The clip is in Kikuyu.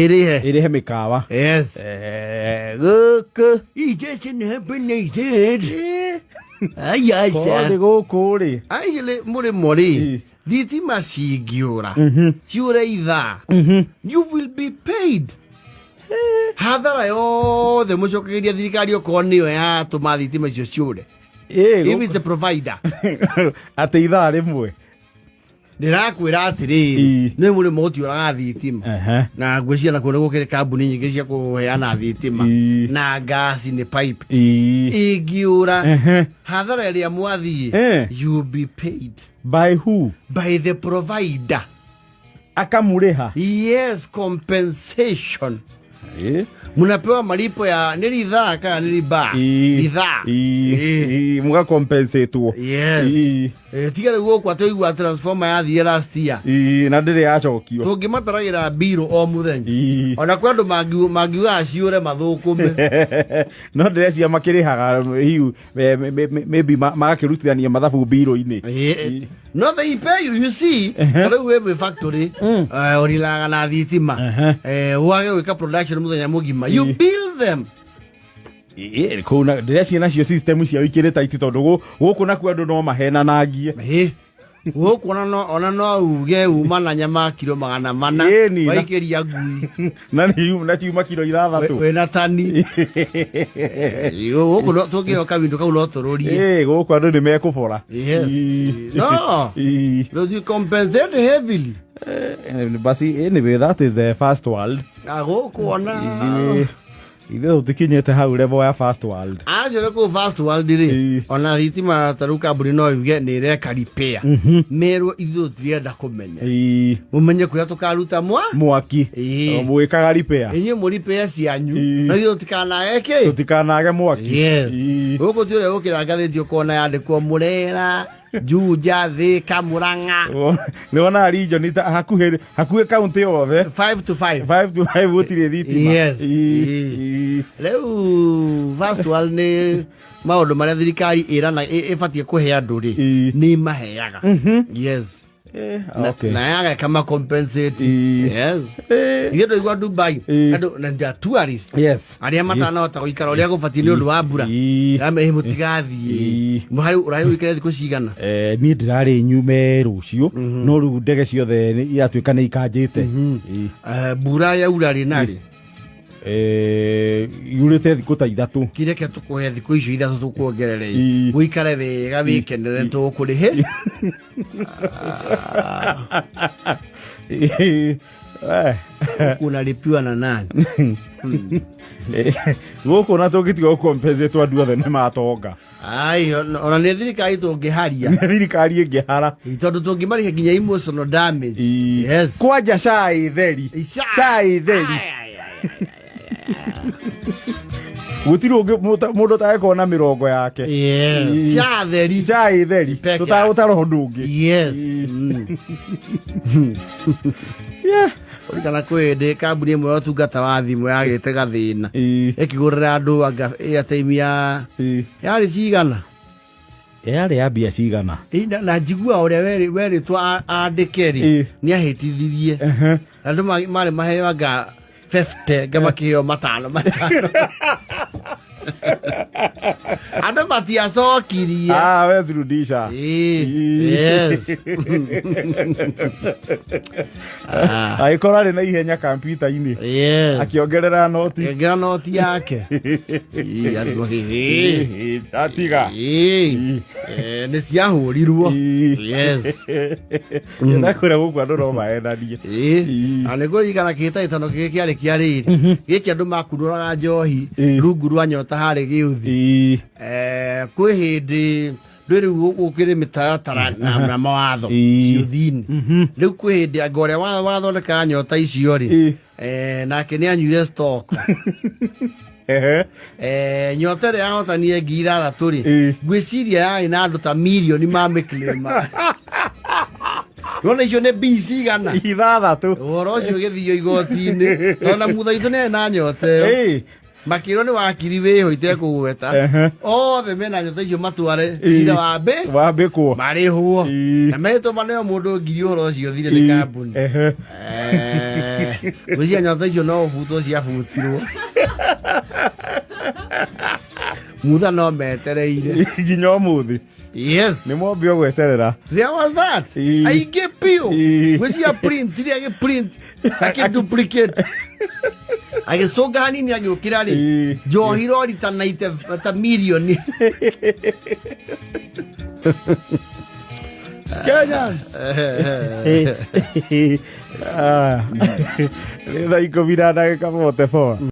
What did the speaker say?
Ĩrĩhe. Ĩrĩhe mĩkawa. Yes. Gũkũ. Ijecin. Ayaca. Korĩ gũkũ rĩ. Actually, mũrĩmo rĩ, thitima cingĩũra, ciũre ithaa, you will be paid. Hathara yothe mũcokagĩria thirikari okorwo nĩyo yatũma thitima icio ciũre. If it's a provider. Atĩ ithaa rĩmwe. Ndĩrakwĩra atĩrĩrĩ, nĩ mũrĩmo ũtiũraga thitima. Na ngwĩciria nakuo nĩ gũkĩrĩ kambuni nyingĩ cia kũheana thitima. Na ngasi nĩ pipe. Ĩngĩũra, hathara ĩrĩa mwathiĩ, you be paid. By who? By the provider. Akamũrĩha. Yes, compensation. Mnapewa malipo ya nĩ rithaa kana nĩ ribaa? Rithaa. Mũgakompensetwo. Yes. Tiga rĩu gũkũ atĩ ũigua transformer yathire last year. Na ndĩrĩ yacokio. Tũngĩmataragĩra mbirũ o mũthenya. Ona kwĩ andũ mangiugaga ciũre mathũkũme. No ndĩrecia makĩrĩhaga hiu maybe magakĩrutithania mathabu mbirũ-inĩ. No they pay you, you see. Ta rĩu wĩ wĩ factory, ũrilaga na thitima. Wage gwĩka production mũthenya mũgima. You bill them. Kũu ndĩrecia nacio system ciao ikĩrĩ tight tondũ gũkũ nakuo andũ no mahenanangie. Gũkũ ona no uge uma na nyama kiro 400 Ĩni, waikĩria ngui. Na nĩ na ciuma kiro 6. Wĩna tani. Gũkũ tũngĩhoka windu kau no tũrũrie. Gũkũ andũ nĩ mekũbora. Yes. No. You compensate heavily. Basi anyway, that is the first world. Na gũkũ ona Ithuĩ tũtikinyĩte hau level ya first world. Acio nĩ kũu first world rĩ, ona thitima ta rĩu kambuni no yuge nĩ ĩreka repair, merwo ithuĩ tũtirenda kũmenya, mũmenye kũrĩa tũkaruta mwa mwaki. Mwĩkaga repair. Inyuĩ mũ repair cianyu, na ithuĩ tũtikanage kĩ? Tũtikanage mwaki. Yes. Gũkũ ti ũrĩa ũkĩra ngathĩti ũkona yandĩkwo Mũrera, Juja, Thika, Murang'a. Nĩ wonaga region ta hakuhĩ hakuhĩ county yothe. 5 to 5. 5 to 5 gũtirĩ thitima. Yes. Rĩu first world nĩ maũndũ marĩa thirikari ĩrana ĩbatiĩ kũhe andũ rĩ, nĩ maheaga. Yes. Na yageka ma compensate. Yes. Ithuĩ twaigua Dubai andũ na they are tourists arĩa matanahota gũikara ũrĩa gũbatiĩ nĩ ũndũ wa mbura. Ĩramera mũtigathiĩ. Mũharĩ ũrarĩ ũikare thikũ cigana? Niĩ ndĩrarĩ nyume rũciũ, no rĩu ndege ciothe iratuĩka nĩ ikanjĩte. Mbura yaura rĩ na rĩ? Yurĩte thikũ ta 3. Kireke tũkũhe thikũ icio 3 tũkuongerere, ũikare wega wĩkenere, tũkũrĩhe. Unalipiwa na nani? Gũkũ na tũngĩtiga gũkompensate andũ othe nĩ matonga. Ai, ona nĩ thirikari tũngĩharia. Nĩ thirikari ĩngĩhara. Tondũ tũngĩmarĩha nginya emotional damage. Yes. Kwanja cai theri. Cai theri. Gũtirĩ ũngĩ mũndũ ũtagĩkorwo na mĩrongo yake. Yes. Cai theri. Cai theri. Peke. Tũtagũtara ũndũ ũngĩ. Yes. Ũrikana kwĩ hĩndĩ kambuni ĩmwe ya ũtungata wa thimũ yagĩte gathĩna, ĩkĩgũrĩra andũ anga airtime ya yarĩ cigana? Yarĩ ya mbia cigana? Na njigua ũrĩa werĩtwo andĩke rĩ, nĩ ahĩtithirie. Andũ marĩ maheo anga 50, nga makĩheo matano matano. Andũ matiacokirie. Ah, we zirudisha. Yes. Agĩkorwo arĩ na ihenya kambyuta-inĩ. Yes. Akĩongerera noti. Akĩongerera noti yake. Andũ, Atiga. Nĩ ciahũrirwo. Yes. Ndakwĩra gũkũ andũ no mahenanie. Na nĩ ngũririkana kĩhĩtahĩtano gĩkĩ kĩarĩ kĩa rĩrĩ gĩkĩ, andũ makunũraga njohi rungu rwa nyota harĩ gĩũthi. Kwĩ hĩndĩ ndwĩ rĩu gũkĩrĩ mĩtaratara na mawatho ciũthi-inĩ. Rĩu kwĩ hĩndĩ anga ũrĩa wathondekaga nyota icio rĩ, nake nĩ anyuire stock. Nyota ĩrĩa yahotanire 6,000 rĩ, ngwĩciria yarĩ na andũ ta mirioni mamĩclaima. Nona icio nĩ mbia cigana? 6. Ũhoro ũcio ũgĩthio igoti-inĩ tondũ na mutha itũ nĩ arĩ na nyota ĩyo. Makĩrwo nĩ wakiri wĩho itekũgweta. Othe mena nyota icio matware cira wa mbĩ Wambĩkwo. Marĩhwo. Na metwo maneo mũndũ ngiri ũhoro ũcio thire nĩ kambuni. Ngwĩciria nyota icio no ũbutwo ciabutirwo. Mutha no metereire. Nginya ũmũthĩ. Yes. Nĩ mwambio gweterera. There was that. Aingĩ biũ. Gwĩciria print iria agĩ print akĩ duplicate. Agĩcũnga hanini agĩũkĩra rĩ. Njohi rori ta naite ta mirioni. Kenyans. Ah. Nĩ thaa 14.